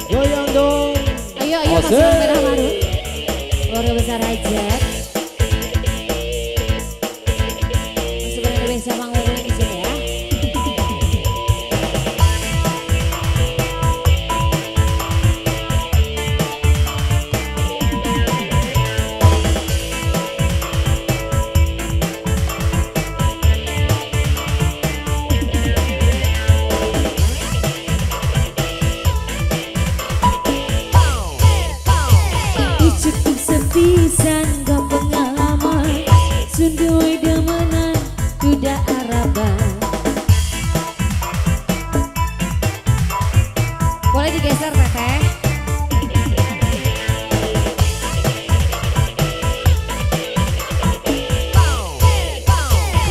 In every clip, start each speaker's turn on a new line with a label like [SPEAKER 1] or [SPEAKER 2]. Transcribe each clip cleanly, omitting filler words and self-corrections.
[SPEAKER 1] Goyang dong.
[SPEAKER 2] Ayo ayo Mas Merah Marun. Keluarga besar Hajat. Masuk Indonesia manggung di sini ya. Cukup sepisan gak pengalaman, sundui demenan duda Araba. Boleh digeser teteh.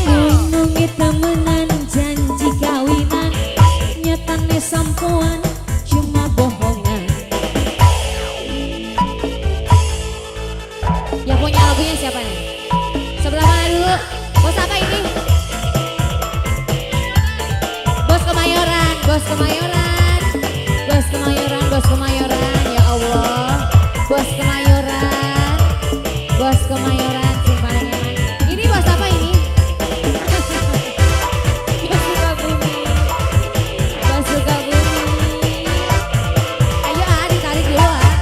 [SPEAKER 2] Ngomongi temenan janji kawinan, nyatane sampoan cuma bohongan. Yang punya lagunya siapa nih? Sebelah mana dulu? Bos apa ini? Bos Kemayoran, Bos Kemayoran, Bos Kemayoran, Bos Kemayoran, ya Allah. Bos Kemayoran, Bos Kemayoran, sing paling eman. Ini bos apa ini? Bos Sukabumi, Bos Sukabumi. Ayo ah, ditarik dulu ah.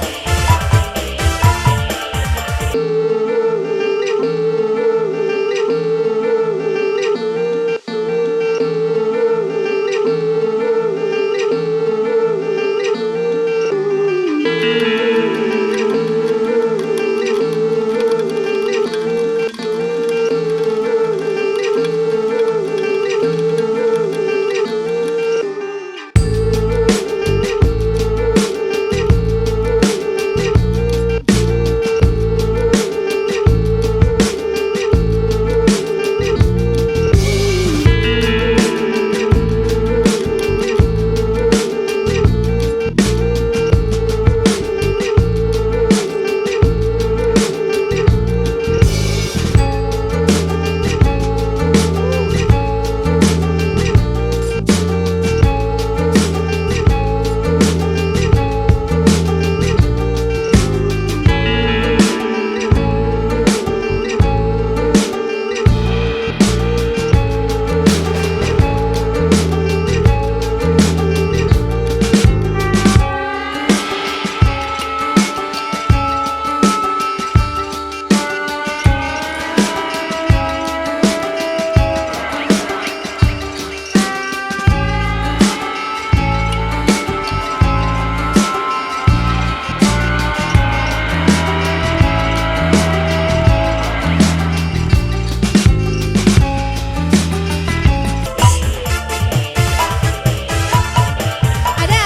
[SPEAKER 2] Ada.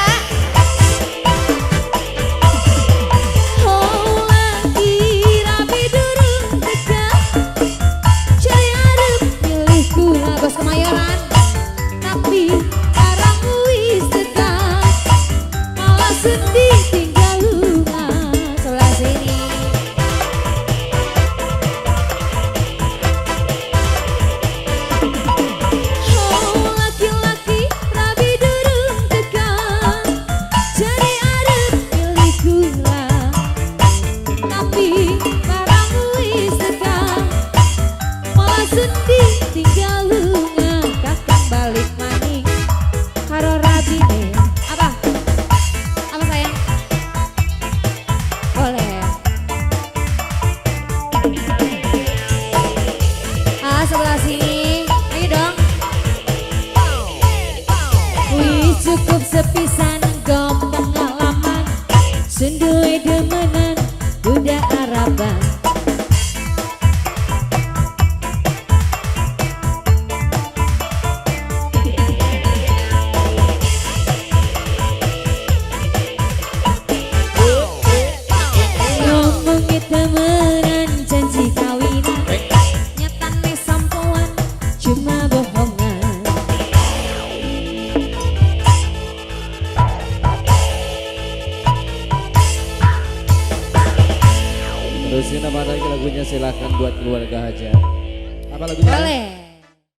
[SPEAKER 2] Oh lagi rapi durung teka, cari arep milih kula Bos Kemayoran, tapi barang wis teka, malah sedih tinggal lunga. Sebelah sini. Oh laki-laki rabi durung teka, cari arep milih kula, tapi barang wis teka, malah sedih tinggal lunga. Kakang balik maning karo rabine. Apa? Apa sayang? Boleh. Ah sebelah sini. Ayo dong. Wis cukup sepisan go pengalaman, senduwe demenan duda Araba. Ngomongi temenan janji kawinan, nyatane sampoan cuma bohongan.
[SPEAKER 1] Terusin apa lagi lagunya, silahkan buat keluarga aja. Apa lagunya?
[SPEAKER 2] Boleh.